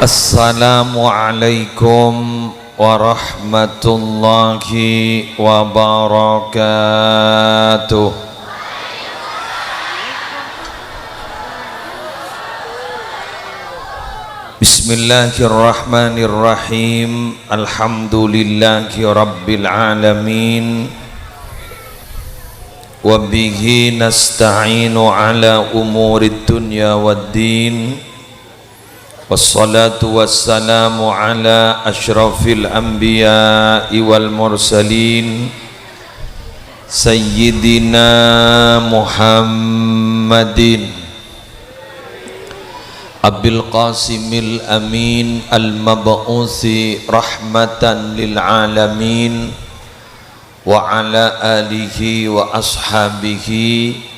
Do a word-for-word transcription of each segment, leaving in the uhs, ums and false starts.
Assalamualaikum warahmatullahi wabarakatuh. Bismillahirrahmanirrahim. Alhamdulillahi rabbil alamin. Wa bihi nasta'inu ala umurid dunya waddin. Wassalatu wassalamu ala asyrafil anbiya'i wal mursalin, Sayyidina Muhammadin Abil Qasimil Amin al-mab'usi rahmatan lil alamin, wa ala alihi wa ashabihi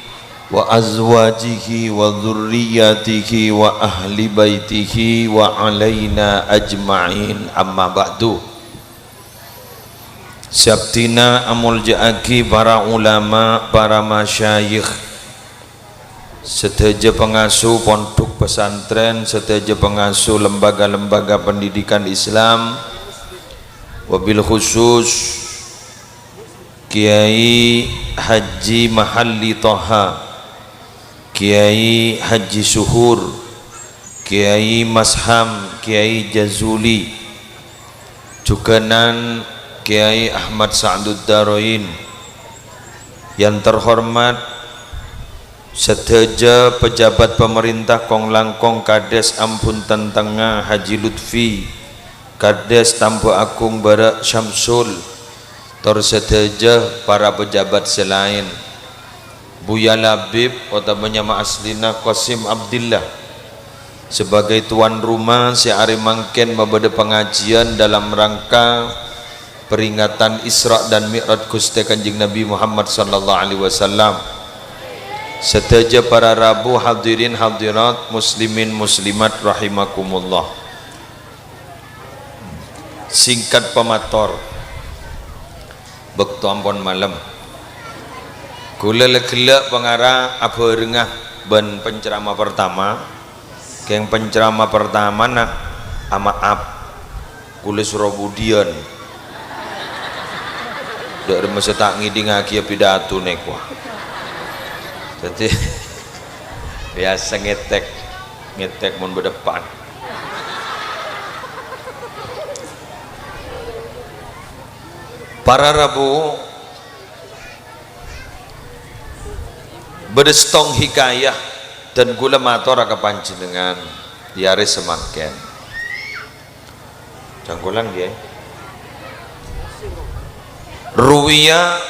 wa azwajihi wa dzurriyyatihi wa ahli baitihi wa alaina ajma'in, amma ba'du. Sè abdhina amolja'aghi para ulama, para masyayikh, sadhâjâ pangasuh pondhuk pesantren, sadhâjâ pangasuh lembaga-lembaga pendidikan Islam, wabil khusus Kiai Haji Mahalli Toha, Kiai Haji Suhur, Kiai Masham, Kiai Jazuli, jhughânan Kiai Ahmad Sa'dud Daroin. Yang terhormat sadhâjâ pejabat pemerintah kong-langkong, Kadés Ambunten Tengnga Haji Lutfi, Kadés Tambâ Agung Bârâ' Syamsul, tor sadhâjâ para pejabat sè laèn. Buya Labib, otabâ nyama aslina Qasim Abdillah, sebagai tuan rumah sè arè mangkèn mabâdâ pangajiân dalam rangka peringatan Isra dan Mi'raj Ghustè Kanjeng Nabi Muhammad sallallahu alaihi wasallam. Sadhâjâ para rabu, hadirin hadirat, muslimin muslimat rahimakumullah. Singkat pamator, bâkto ampon malem. Kaulâ la ghellâ' pangara abhârengnga bân penceramah pertama. Kèng penceramah pertamana, amaap, kaulâ soro budiyân. Dâ' remma sè ta' ngèdingngaghi pidato nèko. Dhâddhi, biyasa ngètèk, ngètèk mon bâdâ pan. Para rabu, bâdâ sèttong hikayah, dan kaulâ matora ka panjhennengngan, yâ arè samangkèn. Cangkolang, ngghi. Ruwiya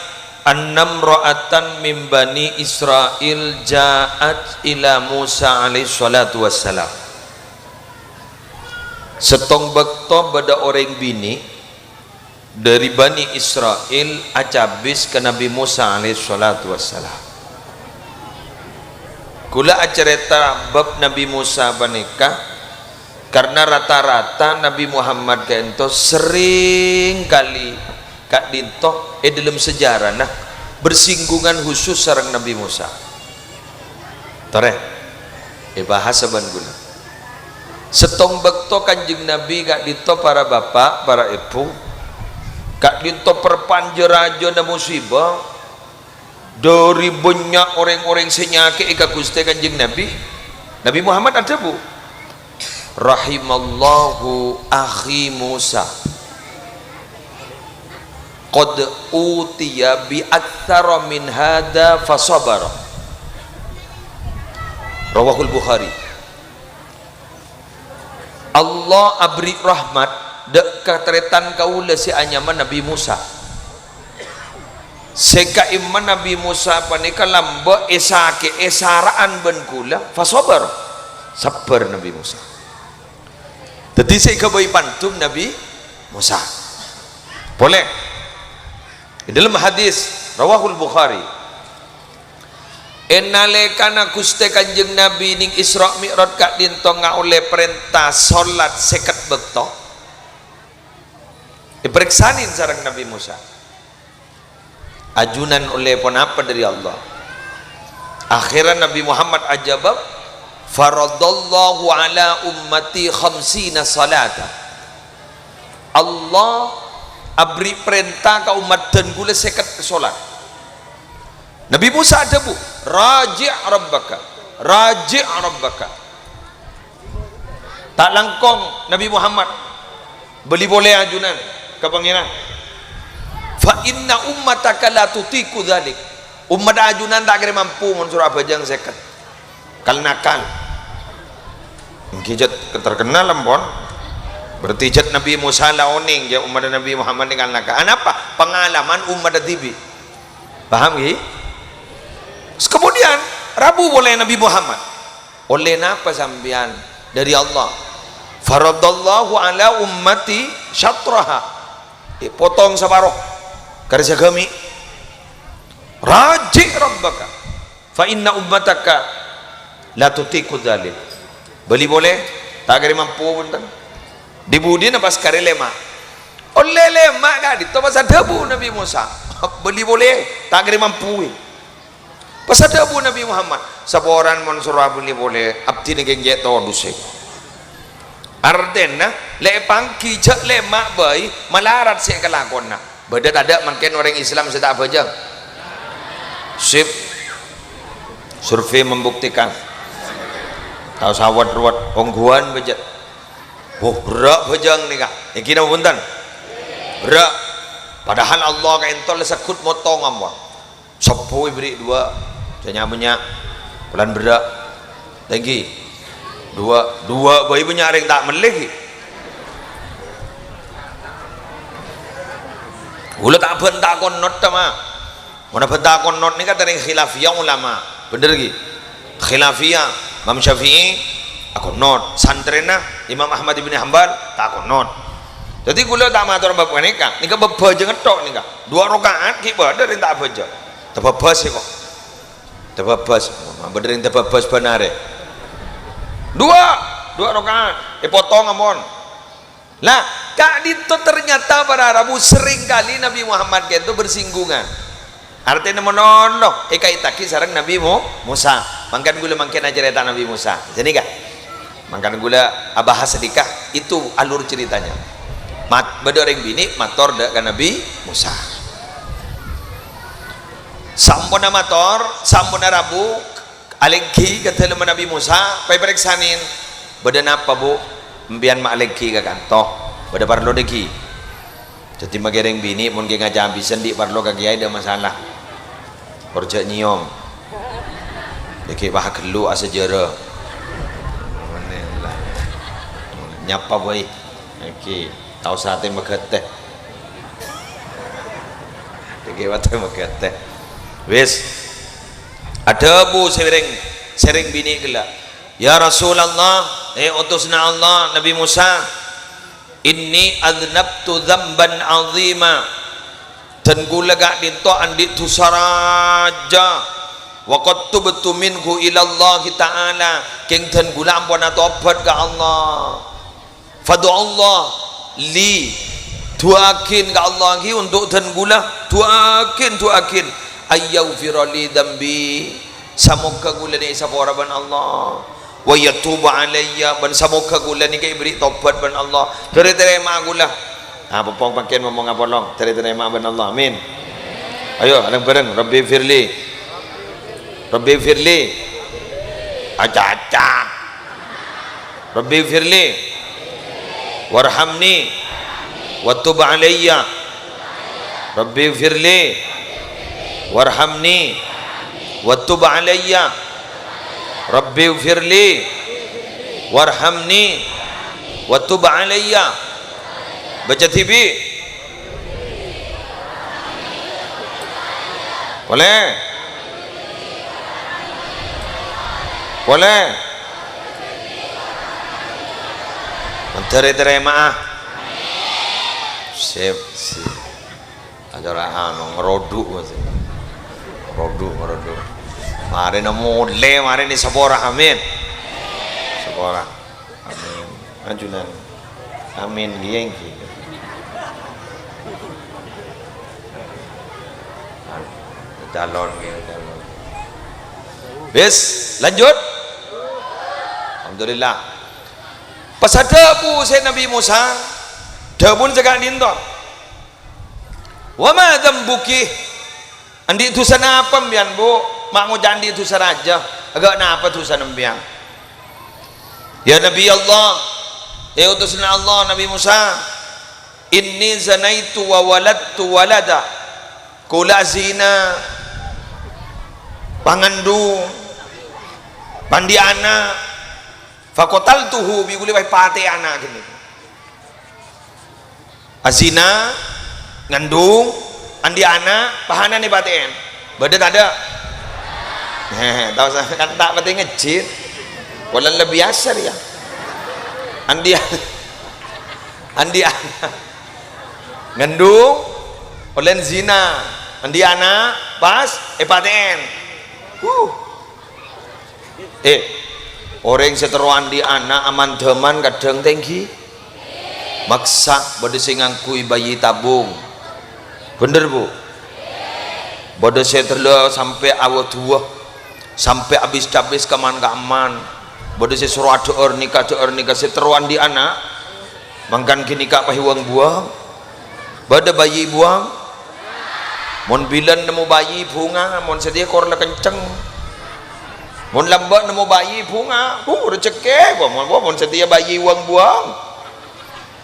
annam ra'atan min Bani Israil ja'at ila Musa alaihi salatu wassalam. Sèttong bâkto bâdâ orèng binè' dâri Bani Israil acabis ka Nabi Musa alaihi salatu wassalam. Kaulâ acarèta bab Nabi Musa panèka karna rata-rata Nabi Muhammad ka'ènto serrèng kalè ka'dinto è dâlem sejarana bersinggungan khusus sareng Nabi Musa. Torè, èbahas bân kaulâ. Sèttong bâkto Kanjeng Nabi ka'dinto, para bapa', para èbhu, ka'dinto parpanjâ rajâna musibah, dâri bânnya' orèng-orèng sè nyakè'è ka Ghustè Kanjeng Nabi, Nabi Muhammad adhâbu, "Rahimallahu akhi Musa, qad utiya bi aktsara min hadza fasabara." Rawahul Bukhari. Allah abri' rahmat dâ' ka tarètan kaulâ sè anyama Nabi Musa. Sè ka'imma Nabi Musa panèka lambâ' èsakè'è sara'an bân kaulâ, fasabar. Sabbhâr Nabi Musa. Dhâddhi sè èghâbây pandum Nabi Musa. Polè. È dâlem hadis, rawahul Bukhari. È nalèkana Ghustè Kanjeng Nabi nèng Isra Mi'raj ka'dinto ngaollè parènta solat sèket bâkto, èparèksanè sareng Nabi Musa. Ajunan ollè ponapa dâri Allah? Akhèrra Nabi Muhammad ajâwâb, Faradallahu ala ummati khamsina salata. Allah aberri' parènta ka ommat dhân kaulâ sèket salat. Nabi Musa adhâbu, "Raji' rabbaka, raji' rabbaka." Ta' langkong Nabi Muhammad, "Bâli polè ajunan ka Pangèran. Fa inna ummataka la tutiqu dzalik." Ommat ajunan ta' kèra mampu mon soro abhâjâng sèket. Kal-nakal. Èngghi jhât terkenal, ampon. Berarti jhât Nabi Musa la onèng, jhâ' ommat Nabi Muhammad nèng kal-nakal. Anapa? Pengalaman ommat dhibi'. Paham, ghi? Terus kemudian, rabu polè Nabi Muhammad. "Ollè napa sampèyan?" "Dâri Allah." "Faradallahu ala ummati syatraha." Èpotong saparo. Karè sagâmi'. "Raji' rabbaka. Fa inna ummataka la tutiqu dzalik." "Bâli polè, ta' kèra mampu, bhunten." "Dhi-budhina pas karè lèma'?" "Ollè lèma' ka'dinto pas adhâbu Nabi Musa, 'Bâli polè, ta' kèra mampu.'" Pas adhâbu Nabi Muhammad, "Saporana mon soro abâli polè, abdhina kèng cè' todusè." Artèna, lè' èpangghi jhâ' lèma' bhâi malarat sè èkalakowanna. Bâdâ tadâ' mangkèn orèng Islam sè ta' abhâjâng? Sip. Survei membuktikan. Ta' osa wet-ruwet, ongghuwân bhâjâng. Wah, berrâ' bhâjâng nèka. Èngghi napa bhunten? Berrâ'. Padahal Allah kaènto la segghut motong, ampon. Seppo èberri' duwâ', jhâ' nya-bânnya', polana berrâ'. Èngghi. Duwâ', duwâ' bhâi bânnya' orèng ta' mellè, ghi. Kaulâ ta' bân ta' konot, ta', Ma. Mon bân ta' konot nèka dhâri khilafiyah ulama. Bhender, ghi? Khilafiyah, Imam Syafi'i, akonot. Santrèna Imam Ahmad bin Hambal, ta' konot. Dhâddhi kaulâ ta' mator bab panèka. Nèka bab bhâjâng tok nèka. Duwâ' raka'at ghi' bâdâ orèng ta' abhâjâng. Tabâbâs, kok. Tabâbâs. Bâdâ orèng tabâbâs bân arè. Duwâ', duwâ' raka'at. Èpotong, ampon. Lah, ka'dinto ternyata para rabu seringkali Nabi Muhammad kaènto bersinggungan. Artèna manono èkaèttaghi sareng Nabi Mu-, Musa. Mangkana kaulâ mangkèn acarèta Nabi Musa. Jadi, ka? Mangkana kaulâ abahas sadhika, itu alur ceritanya. Mat-, bâdâ orèng binè' mator dâ' ka Nabi Musa. Samponna mator, samponna rabu, alèngghi ka dâlemma Nabi Musa, pas èparèksanè, "Bâdâ napa, Bu? Empèyan ma' alèngghi ka kanto? Bâdâ parlo dâggi'?" Dhâddhi makè rèng binè' mon ghi' ngaca' abisân dhi' parlo ka kèyaè, dâ' masalah. Kor jhâ' nyèyom. Èngghi pas ghâllu asajârâ. Nyapa bhâi. Èngghi, ta' osa atè maghâtè. Èngghi, atè maghâtè. Wis. Adhâbu sè rèng, sè rèng binè' ghellâ', "Ya Rasulullah, è, otosanna Allah, Nabi Musa, inni adznabtu dzamban 'azhima, dhân kaulâ ka'dinto andi' dhusa rajâ, wa qad tubtu minhu ilallahi ta'ala, kèng dhân kaulâ ampon atobhât ka Allah. Fad'ullah li, du'aaghin ka Allah ghi untuk dhân kaulâ, du'aaghin, du'aaghin, ayyaghfira li dzambi, samoghâ kaulâ nè' èsapora bân Allah." "Wa yatuba alayya," bân samoghâ kaulâ nèka èberri' tobhât bân Allah. Dhâri tarèma'a kaulâ. Ah, pompong mangkèn momong apolong. Dhâri tarèma'a bân Allah. Amin. Ayo, rèng-bhâreng. Rabbi firli. Rabbi firli. Aca-aca. Rabbi firli. Warhamni. Wa tub alayya. Rabbi firli. Warhamni. Wa tub alayya. Rabbi firli warhamni wa tub alayya. Baca dhibi'. Polè. Polè. Mandhâr ètarèma'a. Sip, sip. Acara anu, ngeroduk, Mas. Ngeroduk, ngeroduk. Marèna molè, marèna sapora. Amin. Sapora. Amin. Ajunan. Amin. Ngghi, ngghi. Calon, ngghi, calon. Wis, lanjut. Alhamdulillah. Pas adhâbu sè Nabbhi Musa, dhâbuna sè ka'dinto, "Wa ma dzambuki?" Andi' dhusa napa empèyan, Bu? Ma' ngoca' andi' dhusa rajâ. Èngghi napa dhusana empèyan? "Ya Nabi Allah, ya utusanna Allah, Nabbhi Musa, inni zanaitu wa waladtu walada." Kaulâ azina, pangandung, pandi' ana', faqataltuhu, bi' kaulâ èpatè'è ana' ghânèka. Azina, ngandung, andi' ana', pahanana èpatè'è. Bâdâ tadâ'? Hehe, tao sa-, kan ta' patè ngejjit. Polana lebbi asar ya. Andi', andi' ana'. Ngandung, ollèna zina. Andi' ana', pas, èpatè'è. Huh. Eh, orèng sè terro andi' ana' aman-dhâman kadhâng tèngghi. Maksa bâdâ sè ngangghuy bayi tabung. Bhender, Bu? Bâdâ sè terro sampè' awa duwâ, sampè' abis-cabis kaman-kaman. Bâdâ sè soro adhâ'âr nèka, adhâ'âr nèka, sè terro andi' ana'. Mangkana ghânèka pas èwang-buwâng. Bâdâ bayi buwâng? Mon bilân nemmo bayi bhunga, mon satèya kor la kenceng. Mon lambâ' nemmo bayi bhunga, huh, rejekkè, mon, mon, mon satèya bayi wâng-buwâng.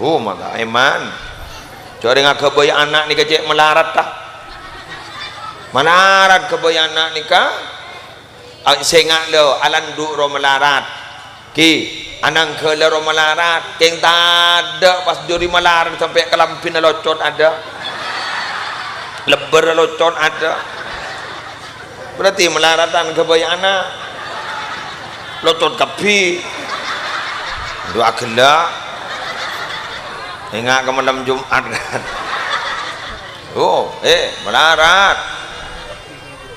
Huh, maka èman. Jhâ' orèng aghâbây ana' nèka cè' malarat, ta? Malarat ghâbây ana' nèka. A-, sènga' lo, alandu' ro malarat. Ki, ananggâla ro malarat. Kèng tadâ' pas jhâri malarat sampè' kalambhina locot adâ'. Lebbhâr locot adâ'. Berarti malaradhân ghâbây ana'. Locot kabbhi. Ndu aghellâ'. Enga' ka malem Jumat, kan. Oh, eh, malarat.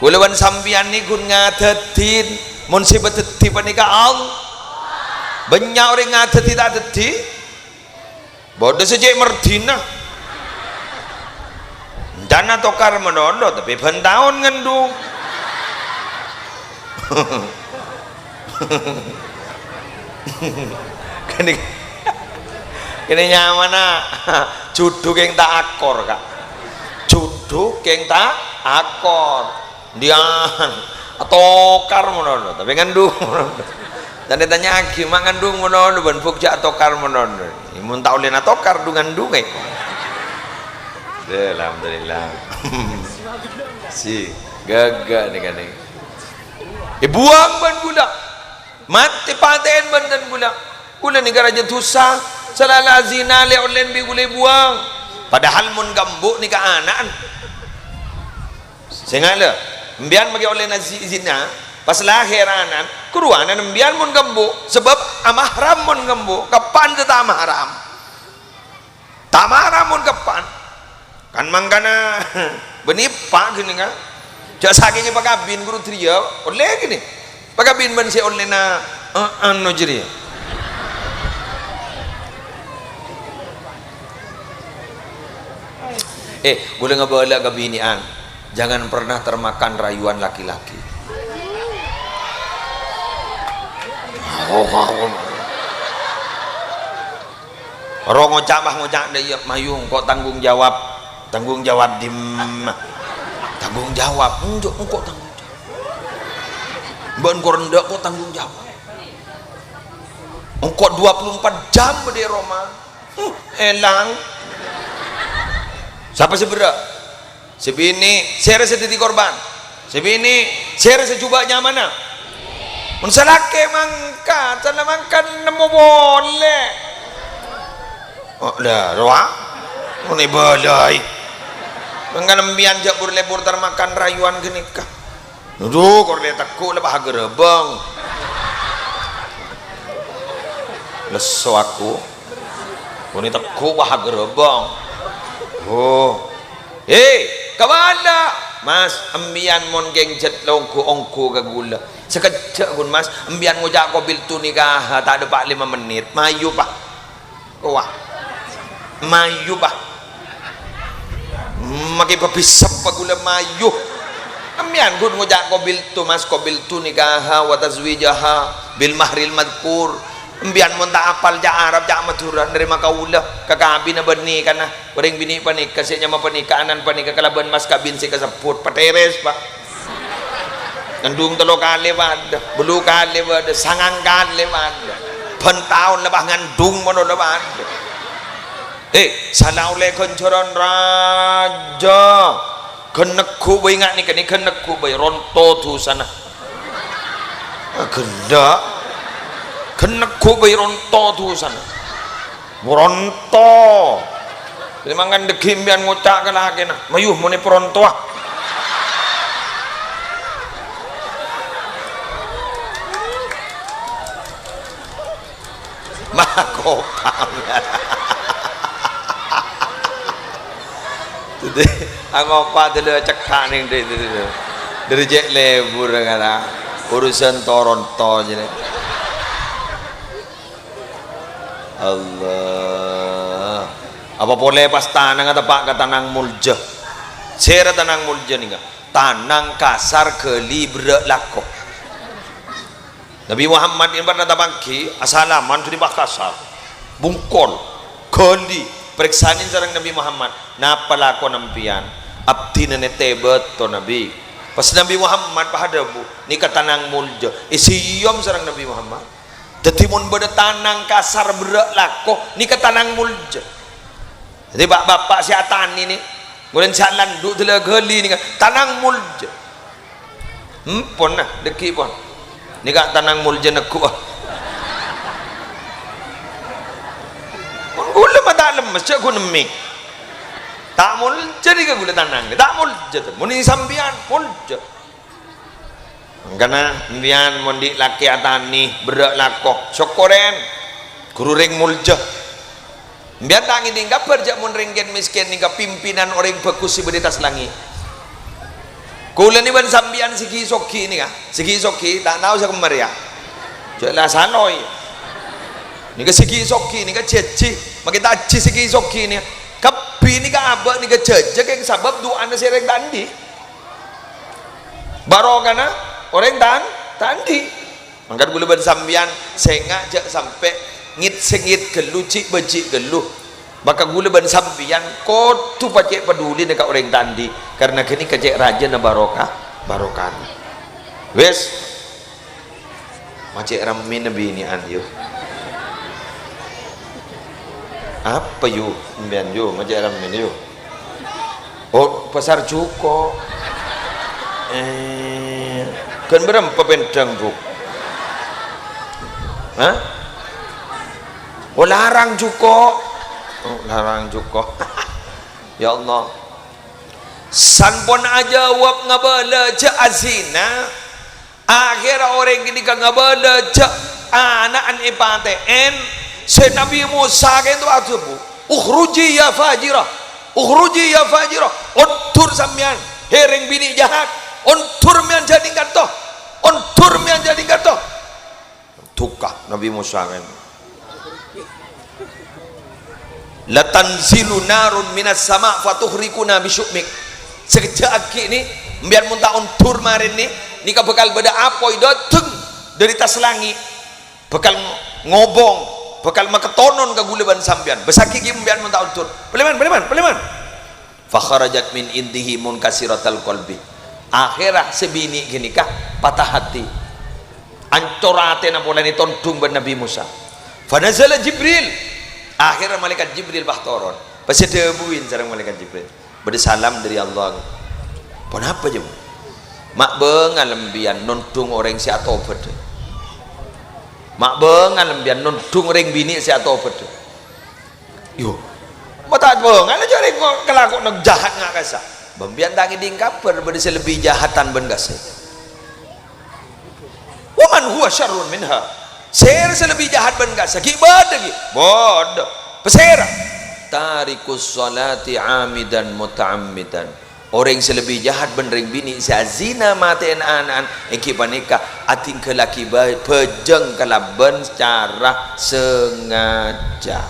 Kaulâ bân sampèyan nèko ghun ngadhâddhi, mon sè padhâddhi panèka Allah. Bânnya' orèng ngadhâddhi ta' dhâddhi. Bâdâ sè cè' merdhina. Èncana tokar malolo, tapè bân taon ngandung. Kènè, kènè nyamana judhu kèng ta' akor, Ka'. Judhu kèng ta' akor. Diyan atokar malolo, tapè ngandung. Tanya-tanya'aghi, "Ma' ngandung malolo, bân Bu' jhâ' atokar malolo?" Mon ta' ollè atokar, du-ngandungè. Deh, alhamdulillah. Si, ghâghâ nèka, nèka. Èbuwâng bân kaulâ. Matè patè'èn bân dân kaulâ. Kaulâ nèka rajâ dhusa, sala la zina lè-ollèn bi' kaulâ èbuwâng. Padahal mon ka embu' nèka ana'na. Sènga' la, empèyan makè ollèna zi-, zina, pas lahèr ana'na, korowa ana'na empèyan mon ka embu', sabâb amahram mon ka embu', kapan sè ta' mahram? Ta' mahram mon kapan? Kan mangkana bânnè eppa' ghânèka. Jhâ' sakèng èpakabin ghuru dâriyâ, ollè ghânè. Pakabin bân sè ollèna, eh, anu jârèya. Eh, kaulâ ngabâlâ ka binè'an, jangan pernah termakan rayuan laki-laki. Ro ngoca', bâh, ngoca' dâ' iyâ, mayu engko' tanggung jawab. Tanggung jawab dimma? Tanggung jawab, enjâ' engko' tanggung jawab. Bân kor endâ' engko' tanggung jawab. Engko' dua puluh empat jam bâdâ è roma. Huh, èlang. Sapa sè berrâ'? Sè binè', sèra sè dhâddhi korban. Sè binè', sèra sè jhubâ' nyamana. Mon sè lakè' mangkat, sala mangkat nemmo polè. Oh, la, rowa. Mon èbâlâi. Mangkana empèyan jhâ' bur-lebbur termakan rayuan ghânèka. Nodhu, kor lè tegghu' la pahaghârâbâng. Lesso aku. Kone tegghu' pahaghârâbâng. Oh. He, kabâlâ. Mas, empèyan mon kèng jhât la ongghu-ongghu ka ghulâ. Sakejjhâ', ghun, Mas, empèyan ngoca' qabiltu nikaha, ta' dâpa' lèma mennit. Mayu, Pa'. Wah. Mayu, Pa'. Makè bâbisep, Pa', ghulâ mayu. Sampèyan ghun ngoca' qabiltu, Mas, qabiltu nikaha wa tazwijaha bil mahril madzkur. Sampèyan mon ta' apal ca' Arab, ca' Madhurâ, narèma kaulâ, kakabina bân nèkana. Orèng binè' panèka sè nyama panèka, anan panèka kalabân mas kabin sè kasebbhut. Patèrès, Pa'. Ngandung tello kalè padâ, bâllu' kalè padâ, sangang kalè padâ. Bân taon la pas ngandung mono la padâ. Eh, sala ollè ghânjhârân rajâ. Ghânegghu bhâi nga' nèka nè, ghânegghu bhâi ronto dhusana. Ah, ghellâ'. Ghânegghu bhâi ronto dhusana. Ronto. Jadi mangkana dhâggi' sampèyan ngoca' ka lakèna, "Mayu, mon èparontowa." Makopa. Jadi, angopa dulu cekka' neng di, di, di. Dari cek lebur ngana. Urusan toronto jadi. Allah. Apa polè pas tanang atapa' ka tanang mulja? Sèra tanang mulja nèka. Tanang kasar ghâli berrâ' lako. Nabi Muhammad ini pernah tapangghi, asalaman jadi pas kasar. Bungkol, ghâli, parèksanè sareng Nabi Muhammad. "Napa lako sampèyan?" "Abdhina nètè bâto, Nabi." Pas Nabi Muhammad pas adhâbu, "Nèka tanang mulja." Èsèyom sareng Nabi Muhammad. Dhâddhi mon bâdâ tanang kasar berrâ' lako, nèka tanang mulja. Dhâddhi, pa'-bapa' sè atanè nè, ngolèn sè alandu' dâlâ ghâli nèka, tanang mulja. Empon, nah, dhâggi' pon. Nèka tanang mulja neggu', ah. Mon ghulâ ma' ta' lemmes, jhâ' ghun emmè'. Ta' mulja nèka ghulâ tanang, ta' mulja. Mon sampèyan, mulja. Mangkana, sampèyan mon dhi' lakè atanè, berrâ' lako, sokkorè, ghuru rèng mulja. Sampèyan ta' ngèdhing kabhâr jhâ' mon rèng kèn mèskèn nèka pimpinan orèng bhâghus sè bâdâ è attas langngè'. Kaulâ nè bân sampèyan sè ghi' soghi nèka, sè ghi' soghi, ta' tao sè kemma rèya. Jhâ' la saloy. Nèka sè ghi' soghi nèka jhâjhi, makè ta' jhi sè ghi' soghi nèka. Kabbhi nèka abâ' nèka jhâjhâ kèng sabâb du'ana sè rèng ta' andi'. Barokana orèng ta' an-, ta' andi'. Mangkana ghulâ bân sampèyan sènga' jhâ' sampè' ngèt-sèngèt ghâllu, jhi'-bâjhi' ghâllu. Maka ghulâ bân sampèyan kodhu pacè' padulina ka orèng ta' andi', karna ghânèka cè' rajâna barokah, barokana. Wis. Ma' cè' rammèna binè'an, yu. Apa, yu? Sampèyan, yu, ma' cè' rammèna, yu. Oh, pasar jhuko'. Eh, ghân bârâmpa pèndhâng, Bu? Hah? Oh, larang jhuko'. Oh, larang jhuko'. Ya Allah. Sampon ajâwâb ngabâlâ jhâ' azina. Akhèrra orèng ghânèka ngabâlâ jhâ' ana'na èpatè'è, sè Nabbhi Mosa kènto adhâbu, "Ukhruji ya fajirah, ukhruji ya fajirah." Ondur sampèyan, hè rèng binè' jahat. Ondur mèyan jhâ' nèng ka'dinto. Ondur mèyan jhâ' nèng ka'dinto. Duka Nabbhi Mosa kènto. "La tanzilu narun minas sama' fatuhrikuna bisyu'mik." Sakejjhâ' aghi' nè, sampèyan mon ta' ondur marèna, nèka bhâkal bâdâ apoy dâteng dâri attas langngè'. Bhâkal ngobong, bhâkal makettonon ka ghulâ bân sampèyan. Bâsaghi ghi' sampèyan mon ta' ondur. Palèman, palèman, palèman. Fakharajat min indihi munkasiratal qalbi. Akhèrra sè binè' ghânèka patah hati. Ancor atèna polana ètondhung bân Nabbhi Mosa. Fanazala Jibril. Akhèrra Malaèkat Jibril pas toron. Pas èdhâbuin sareng Malaèkat Jibril, "Bâdâ salam dâri Allah." "Ponapa, Jâm?" "Ma' bângal sampèyan nondhung orèng sè atobhât. Ma' bângal sampèyan nondhung orèng binè' sè atobhât." Yo. Ma' ta' bângal jâ' rèng ko-, kalakowanna jahat nga' ka'issa'. Bâ' sampèyan ta' ngèdhing kabhâr bâdâ sè lebbi jahatan bân ka'issa'. "Wa man huwa syarrun minha." Sèra sè lebbi jahat bân ka'issa'? Ghi' bâdâ, ghi'? Bâdâ. Pasèra? "Tarikus sholati amidan muta'ammidan." Orèng sè lebbi jahat bân rèng binè' sè azina matè'è ana'na èngghi panèka adhingghâllaghi bâ-, bhâjâng kalabân cara sengaja.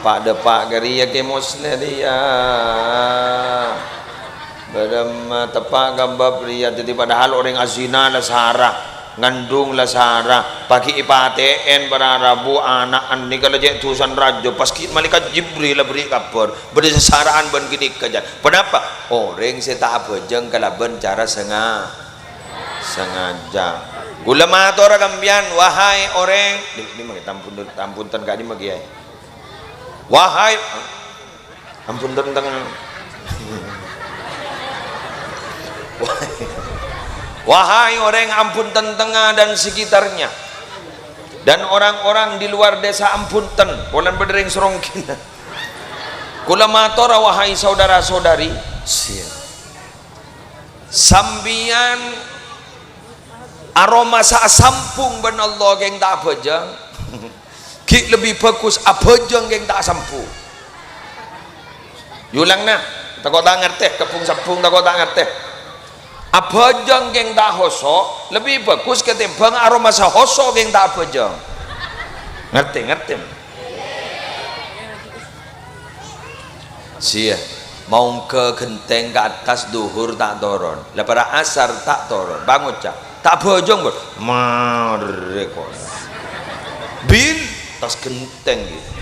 Pa'-dâpa' ka rèya Kè Musleh rèya. Bâdâ ma-, teppa' ka bab rèya. Dhâddhi padahal orèng azina la sara, ngandung la sara, paghi' èpatè'èn para rabu ana'na nèka la cè' dusana rajâ, pas ghi' Malaèkat Jibril la bherri' kabhâr, bâdâ sè sara'an bân ghânèka, jân. Ponapa? Orèng sè ta' abhâjâng kalabân cara senga-, sengaja. Kaulâ matora ka sampèyan, wahai orèng, di, di, ampun, ampun, ten ka'dimma, Kèyaè. Wahai, ampun, ten teng-, wahai orèng Ambunten Tengnga dan sekitarnya, dan orang-orang di luar desa Ambunten, polana bâdâ rèng Srongginah. Kaulâ matora, wahai saudara-saudari, sampèyan aromasa asampung bân Allah kèng ta' abhâjâng, ghi' lebbi bhâghus abhâjâng kèng ta' asampung. Èyolangana, tako' ta' ngartè, kebbhung-sebbhung tako' ta' ngartè. Abhâjâng kèng ta' hoso', lebbi bhâghus katèmbhâng aromasa hoso' kèng ta' abhâjâng. Ngartè, ngartè. Siyah, maongghâ ghentèng ka attas, dhuhur ta' toron. La para' asar ta' toron. Pangoca', "Ta' abhâjâng, Bos." Marè, kok. Bin, attas ghentèng, gitu.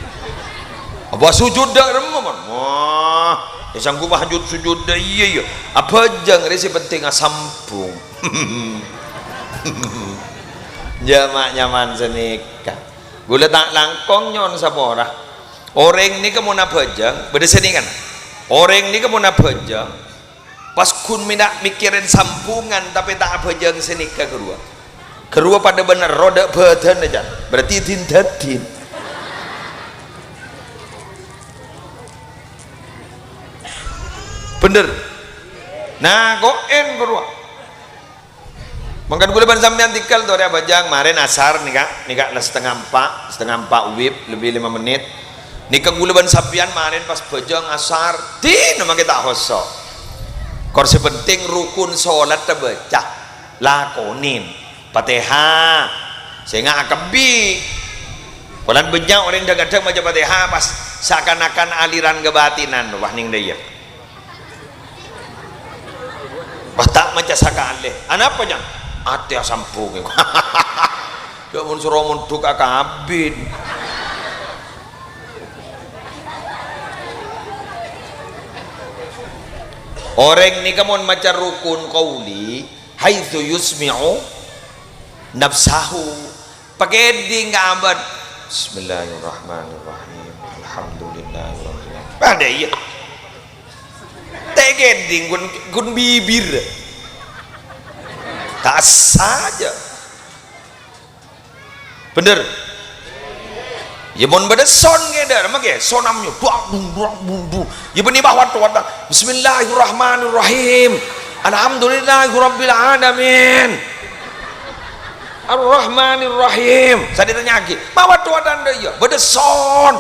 Apa sujud dâ' remma, Man? Wah, ya sanggup sujud, sujud dâ', iyâ, iyâ. Abhâjâng, rè sè penting asambung. Jama' nyaman sanèka. Kaulâ ta' langkong nyo'on sapora. Orèng nèka mon abhâjâng, bâdâ sanèkana. Orèng nèka mon abhâjâng, pas ghun mèna-, mèkkèrè sambungan, tapè ta' abhâjâng sanèka ghâruwa. Ghâruwa padâ bân roda bhâdhânna, can. Berarti din-dâdin. Bhender. Nah, ko'en ghâruwa. Mangkana kaulâ bân sampèyan tèngghâl torè abhâjâng, marèn asar nèka, nèka la satengnga empa', satengnga empa' wib, lebbi lèma mennit. Nèka kaulâ bân sampèyan marèn pas bhâjâng asar, dinah mangkè ta' hoso'. Kor sè penting rukun solat tabâca, lakonè. Fatihah, sènga' akabbi. Polana bânnya' orèng dhâng-kadhâng maca Fatihah pas sakan-akan aliran kabatinan, wah, nèng dâ' iyâ. Pas ta' maca sakalè. Anapa, Nyang? Atè asambung. Dâ' mon soro mondhuk akabin. Orèng nèka mon maca rukun qauli, haitsu yusmi'u nafsahu. Pakèdhing ka abâ'. Bismillahirrahmanirrahim. Alhamdulillahirabbil alamin. Padâ iyâ. Tè kèdhing ghun, ghun bibir. Ta' saja. Bhender. Iyâ, mon bâdâ son kèdhâ, mangkè sonam nyo, duang, dung, duang, dung, dung. Iyâ, bânnè bâ' wat-, wat-, Bismillahirrahmanirrahim. Alhamdulillahirabbil alamin. Arrahmanirrahim. Sadhâjâ nyaghi. Mawa towa tandhâ iyâ. Bâdâ son.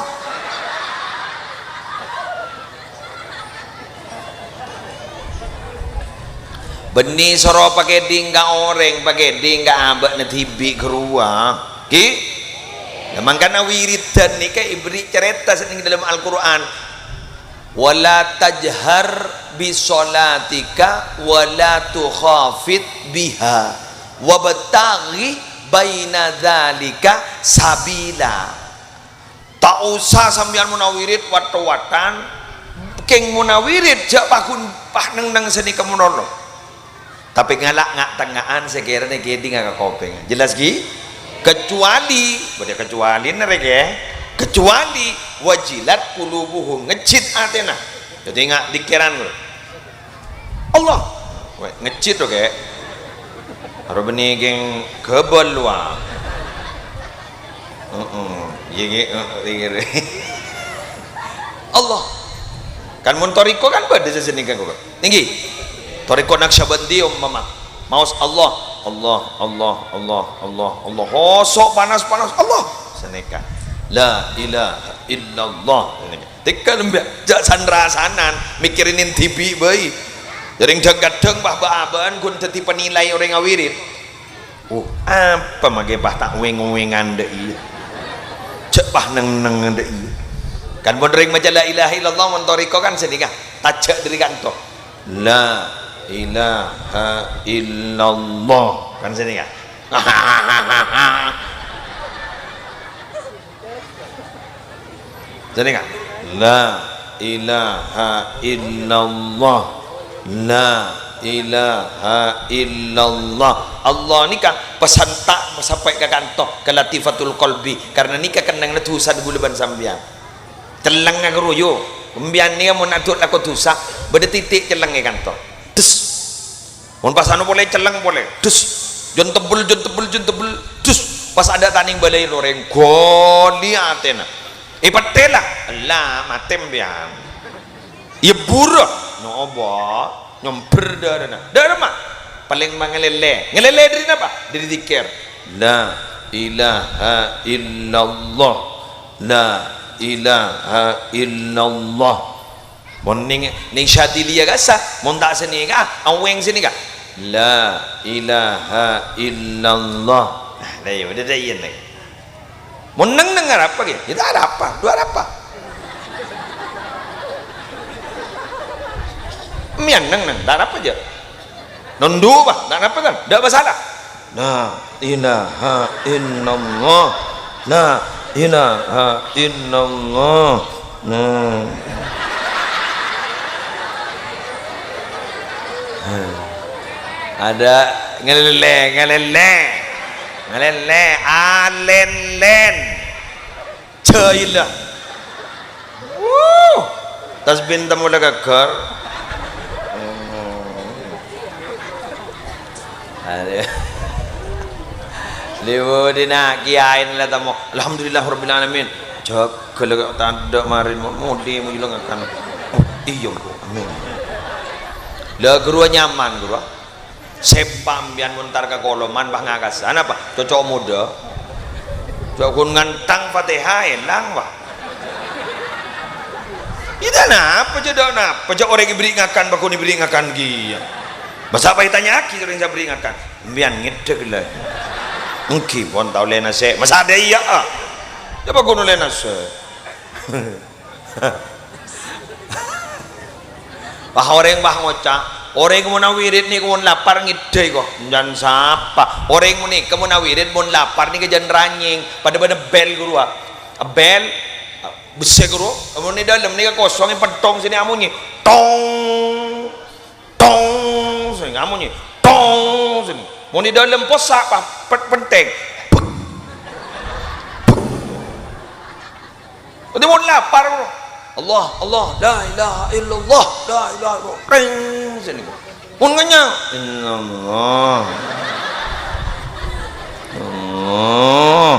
Bânnè soro pakèdhing ka orèng, pakèdhing ka abâ'na dhibi' ghâruwa. Ghi? Lah, mangkana wiridan nèka èberri' carèta sè neng dâlem Al-Qur'an. "Wa la tajhar bi sholatika wa la tukhafit biha, wabtaghi baina dzalika sabila." Ta' osa sampèyan mon awirid wat-towatan, kèng mon awirid jhâ' paghun, pa-, neng-neng sanèka monono. Tapè ngala' nga'-tengnga'an sè kèrana èkèdhinga ka kopèngnga. Jelas, ghi? Kecuali, bâdâ kecualina rè, ghi? Kecuali wajilat qulubuhum, ngejjhit atèna. Dhâddhi nga'-, dhikkiran, Allah. Wè, ngejjhit, oke. Aro bânnè kèng ghâbâl, wa. Heeh. Iyâ, ghi, heeh, iyâ, ghi. Allah. Kan mon toriko kan bâdâ sè sanèka, kok. Èngghi. Thariqah Naqsyabandi umpama. Maos Allah, Allah, Allah, Allah, Allah, Allah. Hoso' panas-panas, Allah. Sanèka. La ilaha illallah. Sanèka. Tèka lembè', jhâ' san-rasanan, mèkkèrè neng dhibi' bhâi. Jhâreng dhâng-kadhâng, bah, bâ'-abâ'ân ghun dhâddhi panilai orèng awirid. Oh, apa makè, bah, ta' wèng-wèngan dâ' iyâ? Jhâ', bah, neng-nengngen dâ' iyâ. Kan mon rèng maca la ilaha illallah, mon toriko kan sanèka, tajâ' dâri kanto. La ilaha illallah. Kan sanèka. Sanèka. La ilaha illallah. La ilaha illallah. Allah nèka pasanta' sampè' ka kanto, ka latifatul qalbi. Karena nèka kennengnganna dhusa ghulâ bân sampèyan. Celleng aghâroyu. Sampèyan nèka mon adhu' lako dhusa, bâdâ titik celleng è kanto. Des. Mon pas anu polè celleng polè. Des. Jân tebbel, jân tebbel, jân tebbel. Des. Pas adâ' ta' nèng bâlâi orèng, ghâli atèna. Èpettè la. Ella, matè sampèyan. Iyâ buru. Nyoba. Nyombher dârâna. Dârâ ma? Palèng mangalèlè. Ngalèlè dâri napa? Dâri dzikir. La ilaha illallah. La ilaha illallah. Mon nèng, nèng Syadiliyah kassa, mon ta' sanèka, awèng sanèka. La ilaha illallah. Nah, la iyâ, bâdâ dâ' iyâ nèng. Mon neng-neng arapa, ghi? Iyâ, ta' arapa. Dhu arapa. Sampèyan neng-neng, ta' arapa jâ'. Nondhu', bâh, ta' arapa, kan? Dâ' masalah. La ilaha illallah. La ilaha illallah. Nah. Adâ' ngalèlè, ngalèlè. Ngalèlè, alèn-lèn. Jaila. Wuh. Tasbih ta' molè ghâgghâr. Aduh. Liwudina kiyaèna la tamo. Alhamdulillahirabbil alamin. Jâgâ la tadâ' marèn mo-, modhi mo jhulâ ngakan. Oh, iyâ, Bu. Amin. La, ghâruwa nyaman, ghâruwa. Sèmpa' sampèyan mon entar ka koloman, pas ngakassa. Napa? Cocok modâ. Cocok ghun ngantang Fatihah, èlang, Pak. Iyâ, napa jâ', dâ' napa jâ' orèng èbèrri' ngakan, bâ ghun èbèrri' ngakan kèya. Masa' pas ètanya'aghi orèng sè èbèrri' ngakan? Sampèyan ngèdhek la. Èngghi pon ta' ollè nasè'. Masa' adâ iyâ, ah. Yâ, bâ ghun ollè nasè'. Wah, orèng, wah, ngoca', orèng mon awirid nèko mon lapar ngèdhâ kok. Jân sapa? Orèng mon nèko mon awirid mon lapar nèko jân ranyèng. Padâ bân bel ghâruwa. Bel, bessè ghâruwa. Mon è dâlem nèko kosong, pentong sènè amonyè. Tong. Tong, sènè amonyè. Tong, sènè. Mon è dâlem possa', pa-, pe-, pentèng. Pek. Pek. Nanti mon lapar, Allah, Allah, la ilaha illallah, la ilaha illallah. Peng, sènè. Mon ngènyang, illallah. Allah.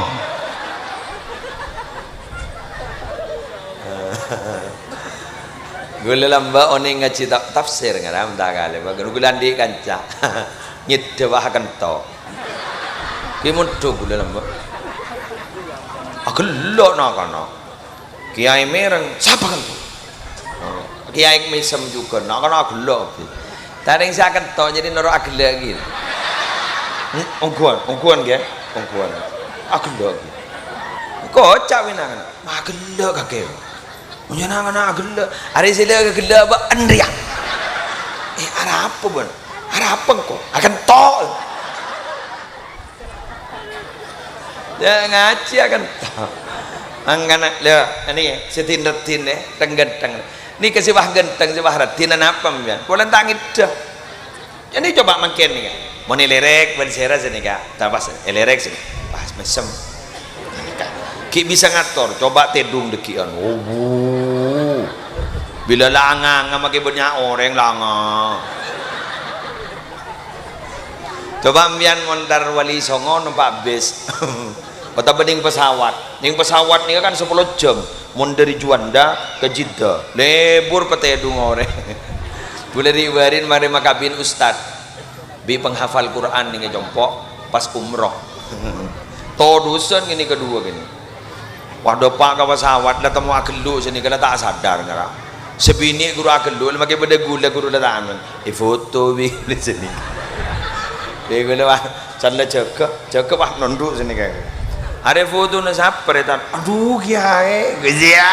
Ghulâ lambâ' onèng ngajhi ta-, tafsir, ngaram ta' kalè, Pak. Ghulâ andi' kanca. Nyèddhâ, Pak, kento. Kè mondhuk ghulâ lambâ'. Aghellâ' na'-kana'. Kèyaè mèreng, sapa kento? Kèyaè mèsem jhughân, na'-kana' aghellâ'. Tarèng sè akento, jadi noro' aghellâ' ghi. Ongghuwân, ongghuwân, ghi. Ongghuwân. Aghellâ' ghi. Koca' wèna kana'. Aghellâ' kakè. Mon jâ' na'-kana' aghellâ', arè sè la aghellâ' bâ'na rèya. Eh, arapa bâ'na? Arapa engko'? Akento. Yâ, ngajhi akento. Mangkana, lho, ini sè din-raddhin, eh, teng-ghânteng. Nèka sè wah ghânteng, sè wah raddhin, anapa, sampèyan? Pola ta' ngèddhâ. Jadi coba mangkèn nèka. Mon èlèrèk bân sèra sènèka. Ta' pas èlèrèk sènèka. Pas mèsem. Ghi' bisa ngator, coba tèdung dâggi'ân. Oh, bu. Bilâ la nga-nga makè bânnya' orèng la nga. Coba sampèyan mon entar Wali Songo nompa' bis. Otabâ nèng pesawat. Nèng pesawat nèka kan sapolo jam. Mon dâri Juanda ka Jeddah, lebur patèdung orèng. Bulâ ri'-bâri'na marè makabin ustad. Bi' penghafal Quran nèng è compo', pas umroh. Todusân ngènè kaduwâ kènè. Wah, dâpa' ka pesawat, la temmo aghellâ' sènèka la ta' sadar ngara. Sè binè' ghuru aghellâ', la makè bâdâ ghulâ ghuru la ta' amen. Èfoto bi' sènèka. Bi' ghulâ, wah. San la jâgâ, jâgâ, wah, nondhu' sènèka. Arè fotona sapa, rè, Tan? Adhu, Kèyaè. Ghâziyâ.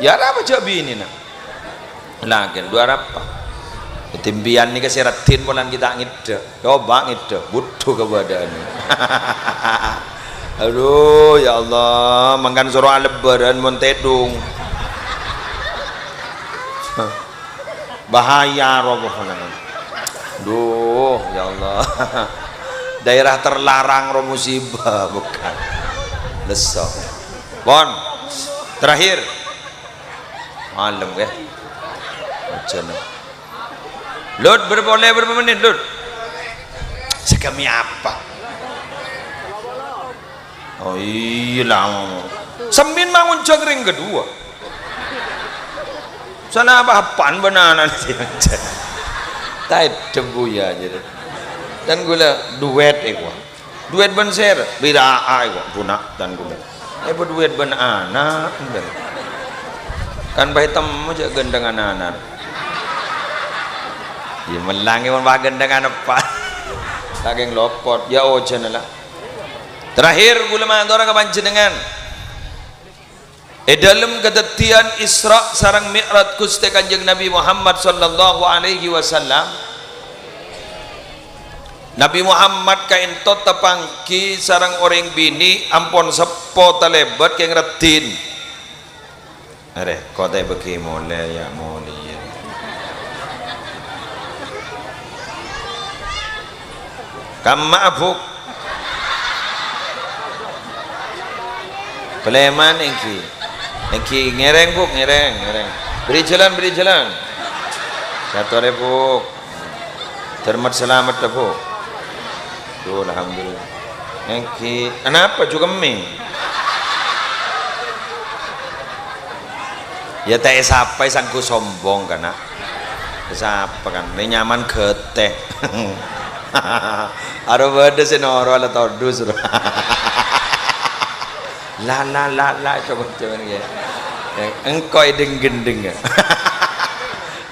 Iyâ, arapa jhâ' binèna? Lakèn, dhu arapa? Timbiyan nèka sè raddhin polana ghi' ta' ngèdhâ. Coba ngèdhâ, budhu kabâdâ'ân. Adu, ya Allah, mangkana soro alèbârân mon tèdhung. Bahaya roboh. Duh, ya Allah. Daerah terlarang ro musibah, bukan. Lesso. Pon. Terakhir. Malem, ya. Ojhân. Lut, berapa, oleh berapa menit, Lut? Sakami apa? Oh, iyâ, la. Sampèyan mangun jhâ' rèng kaduwâ. Sana apa-apaan bân ana'. Taèdhâ, Buya, jârèya. Dân kaulâ duwèt, èkowa. Duwèt bân sèra, bida'ah, èkowa. Buna, dân kaulâ. Èpa duwèt bân ana', bân. Kan bhâi temmo jhâ' ghândhângan ana'. Iyâ, mellangè mon bhâi ghândhângan eppa'. Sakèng lopot, ya ojhâna la. Terakhir, kaulâ matora ka panjhennengngan. È dhâlem kadhâddhiyân Isra' sareng Mi'raj Ghustè Kanjeng Nabi Muhammad sallallahu alaihi wasallam, Nabi Muhammad kaènto tapangghi sareng orèng binè' ampon seppo talèbât kèng raddhin. Arè, kotè bâgi molè, ya, molè, ya. Kamma, Bu'? Palèman èngghi. Èngghi, ngèrèng, Bu', ngèrèng, ngèrèng. Beri jalan, beri jalan. Satu hari, Bu'. Termat selamat, Bu'. Duh, alhamdulillah. Èngghi, anapa jukemmè? Ya, ta' èsapaè sangghu sombong, kana'. Èsapa, kan? Rè nyaman ghâtè. Aro bâdâ sè noro' la todus, ro. La, la, la, la, coba, coba, ya. Engko' è dheng-ghendheng, ya.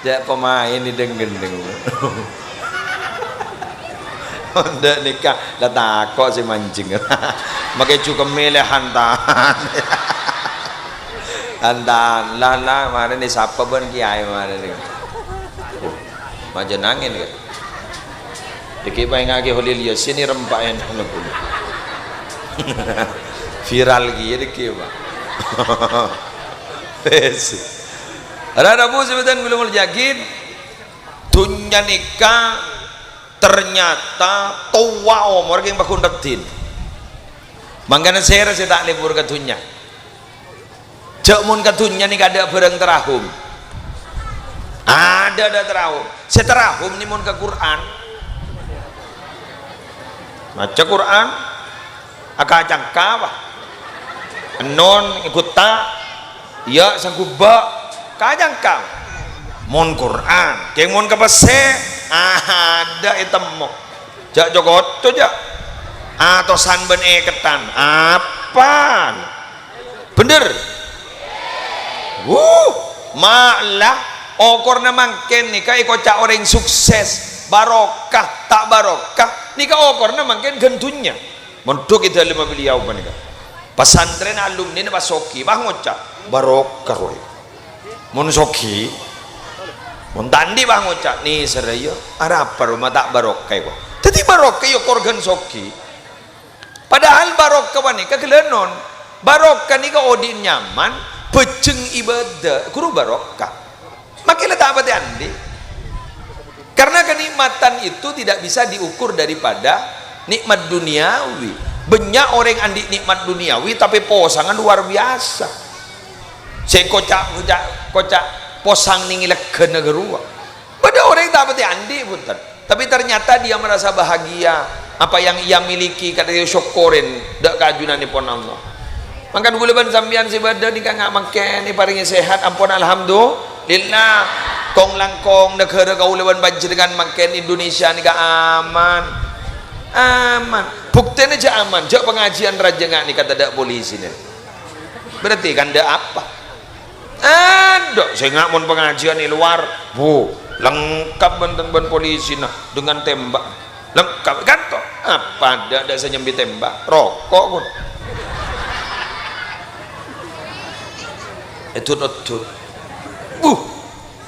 Jhâ' pemain è dheng-ghendheng. Ondhâ' nèka la tako' sè manjheng. Makè jukemmè lè hantan. Hantan, la, la, marèna sapa bân kiyaè marèna. Majâ nangèn, ya. Dâgghi' paèngngaghi Kholil Yasin, èrèmpa'è nangèn. Viral kèya dâgghi', Pak. Wes. Para rabu sè bhâdhân kaulâ molja'aghi, dhunnya nèka ternyata towa omor kèng paggun raddhin. Mangkana sèra sè ta' lebur ka dhunnya. Jhâ' mon ka dhunnya nèka adâ' bhârâng tarahum. Adâ', adâ' tarahum. Sè tarahum nè mon ka Qur'an. Maca Qur'an, akacangka, Pak. Ennon, gutta, ya, sangghu bâ', kacangka. Mon Qur'an, kèng mon ka pèssè, adâ' ètemmo. Jhâ' co-koco, jhâ'. Atosan bân èkettan. Apa? Bhender? Wuh, ma'la okorna mangkèn nèka èkoca' orèng sukses, barokah, ta' barokah, nèka okorna mangkèn ghân dhunnya. Mon dhuk è dhâlemma beliau panèka. Pasantrèn alumnina pas soghi, pas ngoca', "Barokah rowa." Mon soghi, mon ta' andi' pas ngoca', "Nèserra, iyâ, arapa rowa ma' ta' barokah, kok." Dhâddhi barokah, iyâ, okor ghân soghi. Padahal barokah panèka ghellânon. Barokah nèka odi' nyaman, bhâjjheng ibadah, ghuru barokah. Makè la ta' patè andi'. Karena kenikmatan itu tidak bisa diukur daripada nikmat duniawi. Bânnya' orèng andi' nikmat duniawi, tapè posangnga luar biasa. Sè koca', koca', koca' posang nèng è lèghâna ghâruwa. Bâdâ orèng ta' patè andi', bhunten. Tapi ternyata dia merasa bahagia, apa yang ia miliki, kadhi sokkorèn dâ' ka ajunanèpon Allah. Mangkana kaulâ bân sampèyan sè bâdâ nèka nga' mangkèn èparèngè sehat, ampon alhamdulillah. Kong-langkong naghârâ kaulâ bân panjhennengngan mangkèn Indonesia nèka aman. Aman. Buktèna jhâ' aman, jhâ' pangajiân rajâ nga' nèka tadâ' polisina. Berarti kan tadâ' apa. Adâ', sènga' mon pangajiân è lowar, bu, lengkap bân, bân polisina dengan tembak. Lengkap, kan to? Apa adâ', adâ' sè nyambi tembak? Roko', kun. Èdut-oddut. Buh,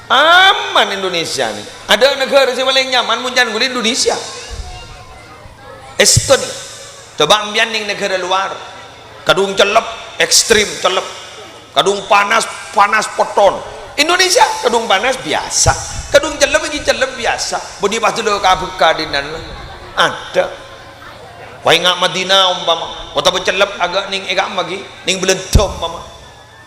aman Indonesia nè. Adâ' naghârâ sè palèng nyaman mon can ghuli Indonesia. Estonia. Coba' empèyan neng naghârâ lowar. Kadhung cellep, ekstrem cellep. Kadhung panas, panas pètton. Indonesia, kadhung panas biyasa. Kadhung cellep, èngghi cellep biyasa. Bânnè pas dulu ka Mekka dinna'. Adâ'. Wah, enga' Madinah ompama. Otabâ cellep aghâ' neng è kamma ghi, neng Belanda ompama.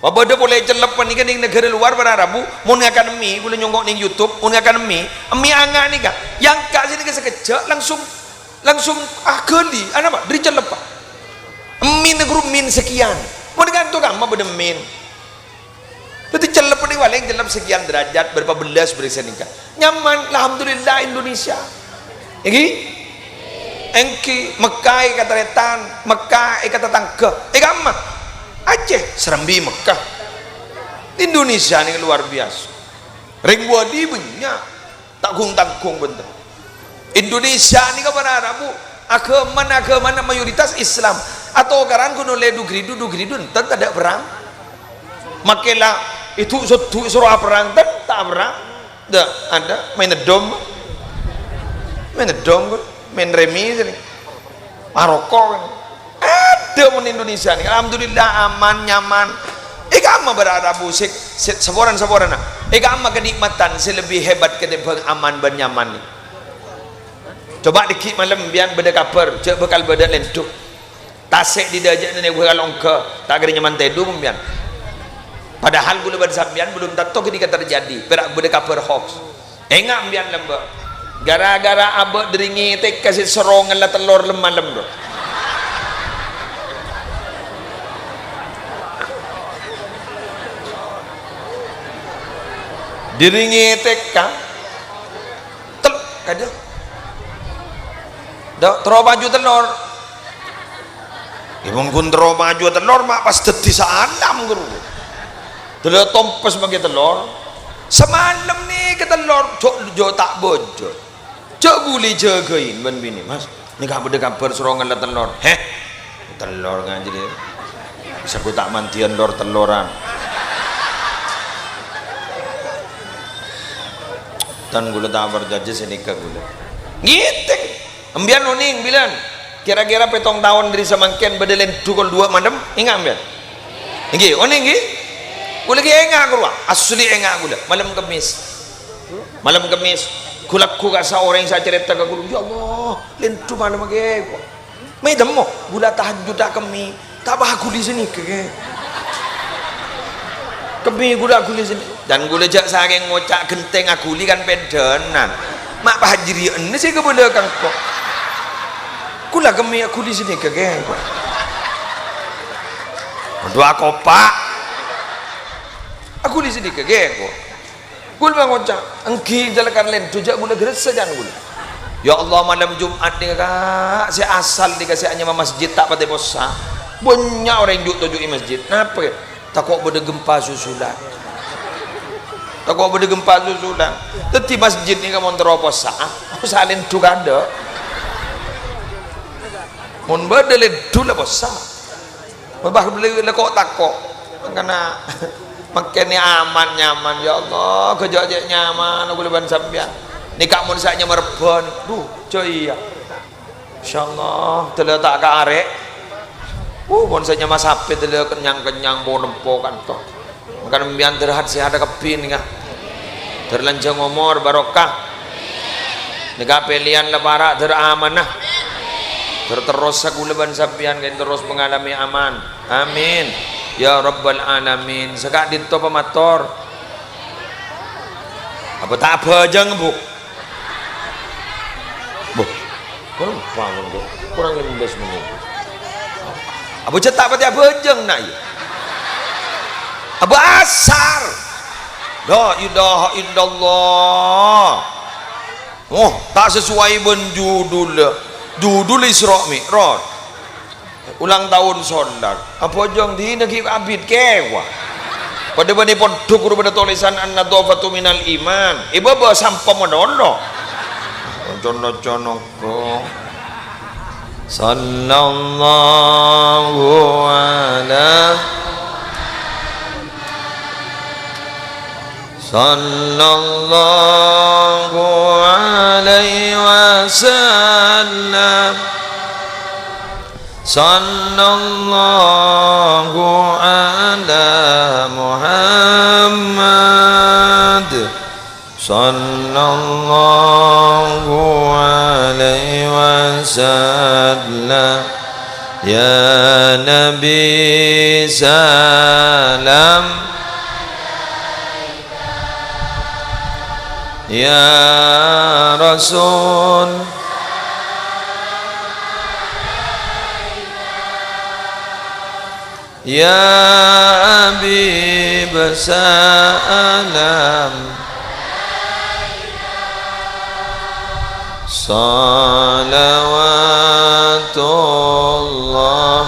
Wah, bâdâ polè cellep panèka neng naghârâ lowar para rabu, mon ngakan mie, ghulâ nyongko' neng YouTube, mon ngakan mie, mie anga' nèka, èangka' sè nèka sakejjhâ', langsung, langsung aghâli, anapa? Dâri cellep, Pak. Mie nèka ghuru mie sekian. Mon kanto kamma bâdâ mie. Dâddhi cellep nèka palèng cellep sekian derajat, berapa belas bârâ' sanèka. Nyaman, alhamdulillah Indonesia. Èngghi? Èngghi, Mekka è katarètan, Mekka è katatangghâ. È kamma? Aceh, Serambi Mekka. Indonesia nèka luar biasa. Rèng wali bânnya', ta' ghung-tangghung bhender. Indonesia nèka para rabu, aghâmana, aghâmana mayoritas Islam. Atokaran ghun ollè du-ghridu, du-ghridu, enten tadâ' perrang. Makè la èdu-soddu èsoro aperrang, enten ta' aperrang. Dâ', adâ', maèn eddhom. Maèn eddhom, maèn remi, sini. Maroko, kan. Adâ' mon Indonesia nèka. Alhamdulillah, aman, nyaman. È kamma para rabu sè, sè saporana-saporana. È kamma kanikmatan sè lebbi hebat katèmbhâng aman bân nyaman nèka. Coba' dâggi' malem, empèyan bâdâ kabhâr, jâ' bhâkal bâdâ lèndhu. Tasè' dâjâna nèka bhâkal ongghâ, ta' kèra nyaman tèdung empèyan. Padahal ghulâ bân sampèyan belum tanto ghânèka terjadi, pèra' bâdâ kabhâr hoax. Enga' empèyan lambâ'. Gara-gara abâ' dâri ngètèka sè soro ngella tellor lem-malem, bro. Dâri ngètèka. Tel-, kadhi. Dâ', terro paju tellor. Yâ, mon ghun terro paju tellor, ma' pas dâddhi saalam, ghuru. Tellor tompes mangkè tellor. Samalem nèka tellor, jhâ', jhâ' ta' bhâjâ. Jhâ' ghuli jâgâi bân binè, "Mas, nèka bâdâ kabhâr soro ngella tellor." "Heh? Tellor ngajhi, dhi. Saku ta' mandiyân lor telloran." Tan ghulâ ta' parcajâ sè nèka ghulâ. Ngètèng. Empèyan onèng, bilân. Kira-kira pèttong taon dâri samangkèn bâdâ lèndhu kol duwâ' malem? Enga' empèyan? Èngghi, onèng, èngghi? Ghulâ ghi' enga' ghâruwa. Asli enga' ghulâ. Malem Kemmès. Malem Kemmès, ghu-lagghu ka saorèng sè acarèta ka ghulâ, "Ya Allah, lèndhu malem, Kè," kowa. Mè' temmo, ghulâ tahajjud ta' kemmè, ta' pas aghuli sanèka, Kè. Kemmè ghulâ aghuli sanè-, dan ghulâ jhâ' sakèng ngoca' ghentèng aghuli kan pèdhânan. Ma' pas jârèya sè kabâlâ ka engko'. Ghulâ kemmè aghuli sanèka, Kè, kowa. Adu akopa'. Aghuli sanèka, Kè, kowa. Ghulâ ngoca', "Èngghi, jhâ' lakar lèndhu, jhâ' ghulâ ghressa, can ghulâ." Ya Allah, malem Jum'at nèka, Ka', sè asal nèka sè anyama masjid ta' patè possa. Bânnya' orèng ju'-toju'i masjid. Napa, Ka'? Tako' bâdâ gempa susulan. Tako' bâdâ gempa susulan. Dâddhi masjid nèka mon terro possa, possa lèndhu kadâ'. Mon bâdâ lèndhu la possa. Bâbâ bâli la ko'-tako'. Mangkana mangkènè aman-nyaman, ya Allah, ghâjâ' cè' nyaman ghulâ bân sampèyan. Nèka mon sè anyama Rebbhân, duh, jâ' iyâ. Masyaallah, dâlâ ta' ka arè'. Uh, mon sè anyama sapè dâlâ kennyang-kennyang, po-nempo kanto. Mangkana sampèyan dâr hat-sèhat kabbhi nèka. Dâr lanjhâng omor, barokah. Nèka pèlèyan la para' dâr amanah. Dâr terrosa ghulâ bân sampèyan ka'dinto terros pangalamè aman. Amin. Ya Rabbal Alamin. Sè ka'dinto pamator. Apa ta' abhâjâng, Bu? Bu, kurang paham, Bu. Kurang lima belas menit. Apa jhâ' ta' patè abhâjâng, na', iyâ? Apa asar? La ilaha illallah. Oh, ta' sesuai bân judul. Judul Isra Mi'raj. Ulang tahun solar. Abhâjâng dinah ghi' abit kèwa. Padâ bânnè pondhuk ghuru padâ tolèsan An-Nadhafatu Minal Iman. È bâbâ sampè' modolo. Conno-conno ko. Sallallahu ala Sallallahu alaihi wasallam. Sallallahu ala Muhammad. Sallallahu alaihi wasallam. Ya Nabi, salam. Ya Rasul. Ya Habib, salam. Salawatullah.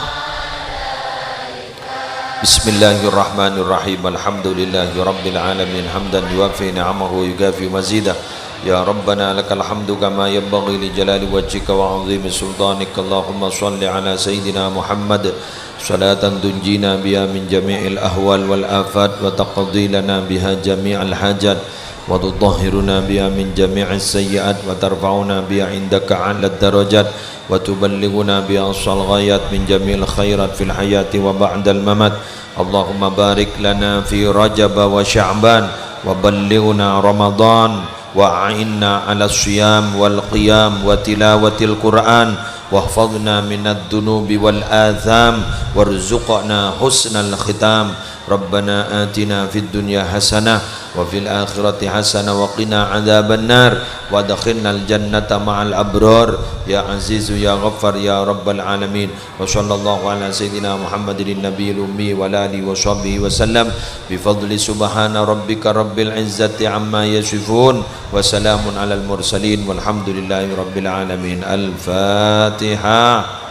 Bismillahirrahmanirrahim. Alhamdulillahi rabbil alamin. Hamdan yuwafi ni'amahu wa yukafi mazidah. Ya Rabbana, lakal hamdu kama yanbaghi li jalali wajhika wa 'azimi sultanik. Allahumma shalli ala Sayyidina Muhammad. Salatan tunjina biha min jami'il ahwal wal afat, wa taqdi lana biha jami'al hajat, wa tutahhiruna biha min jami'is sayyi'at, wa tarfa'una biha indaka a'lad darajat, wa tuballighuna biha aqsal ghayat min jami'il khairat fil hayati wa ba'dal mamat. Allahumma barik lana fi Rajab wa Sya'ban, wa ballighna Ramadan, wa a'inna 'ala siyam wal qiyam wa tilawatil Qur'an, wahfazna minad dunubi wal atham, warzuqna husnal khitam. Rabbana atina fid dunya hasanah, wa fil akhirati hasanah, wa qina adzaban nar, wa adkhilnal jannata ma'al abrar, ya Azizu ya Ghaffar ya Rabbal alamin. Wa sallallahu ala Sayyidina Muhammadin nabiyil ummi wa ala alihi wa sahbihi wa sallam. Bi fadli subhana rabbika rabbil izzati amma yasifun. Wa salamun alal mursalin. Walhamdulillahi rabbil alamin. Al-Fatihah.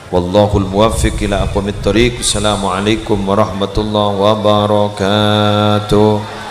Wallahul muwaffiq ila aqwamit thariq. Assalamualaikum warahmatullahi wabarakatuh.